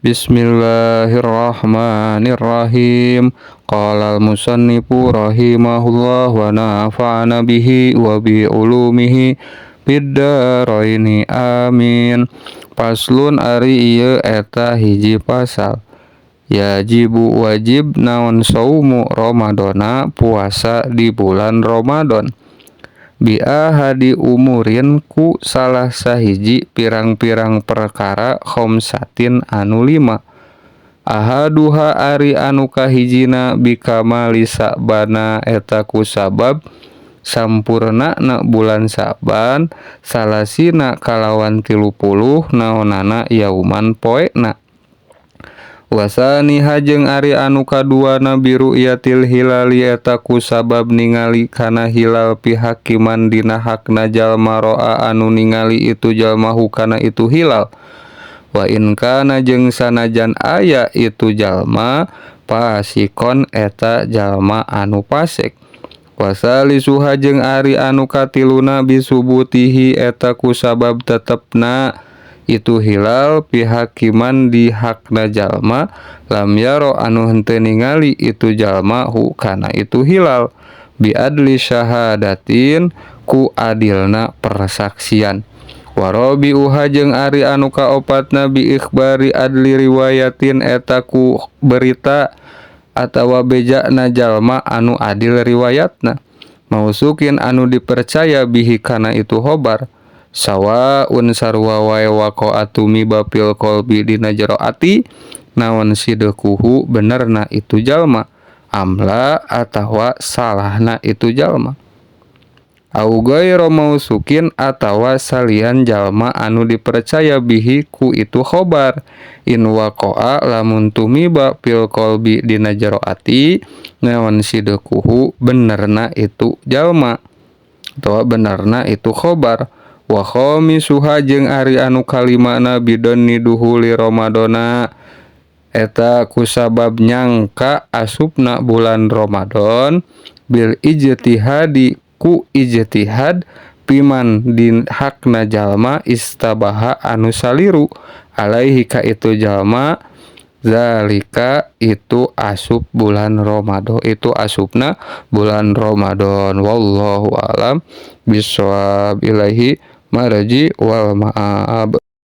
Bismillahirrahmanirrahim. Qala al-musannifu rahimahullah wa nafa'ana bihi wa bi ulumihi fid dharaini, amin. Faslun, ari ieu eta hiji pasal. Yajibu, wajib naon, saumu Ramadhana, puasa di bulan Ramadan, bi ahadi umurin, ku salah sahiji pirang-pirang perkara, khomsatin, anu lima. Ahaduha, ari anu kahijina, bikamali Sa'bana, eta kusabab sampurnana bulan Sa'ban, salasina, kalawan 30 naonana, yauman, poena. Wasaniha, jeung ari anu kaduana, biru'yatil hilali, eta kusabab ningali kana hilal, fi haqqiman, dina hakna jalma, ro'a, anu ningali itu jalma, hu kana itu hilal, wa in kana, jeung sanajan aya itu jalma, fasiqon, eta jalma anu fasik. Wasalisuha, jeung ari anu katiluna, bisubutihi, eta kusabab tetepna itu hilal, fi haqqiman, di hakna jalma, lam yaro, anu henteu ningali itu jalma, hu kana itu hilal, bi adli syahadatin, ku adilna persaksian. Warabi'uha, jeung ari anu kaopatna, bi ikhbari adli riwayatin, eta ku berita atawa bejana jalma anu adil riwayatna, mautsuqin, anu dipercaya, bihi, kana itu khobar, sawaun, sarua wae, waqa'a, tumiba, fil qalbi, dina jero ati, naon, sidquhu, benerna itu jalma, amla, atawa salahna itu jalma, au ghairu mautsuqin, atawa salian jalma anu dipercaya, bihi, ku itu khobar, in waqa'a, lamun tumiba, fil qalbi, dina jero ati, naon, sidquhu, benerna itu jalma atawa benerna itu khobar. Wa khamisuha, jeung ari anu kalimana, bidhonni duhuli Ramadhana, eta kusabab nyangka asupna bulan Ramadan, bil ijtihadi, ku ijtihad, fiman, di hakna jalma, istabaha, anu saliru, alaihi, ka itu jalma, zalika, itu asup bulan Ramadan, itu asupna bulan Ramadan. Wallahu alam bisshawab, ilaihi marji wal ma'ab.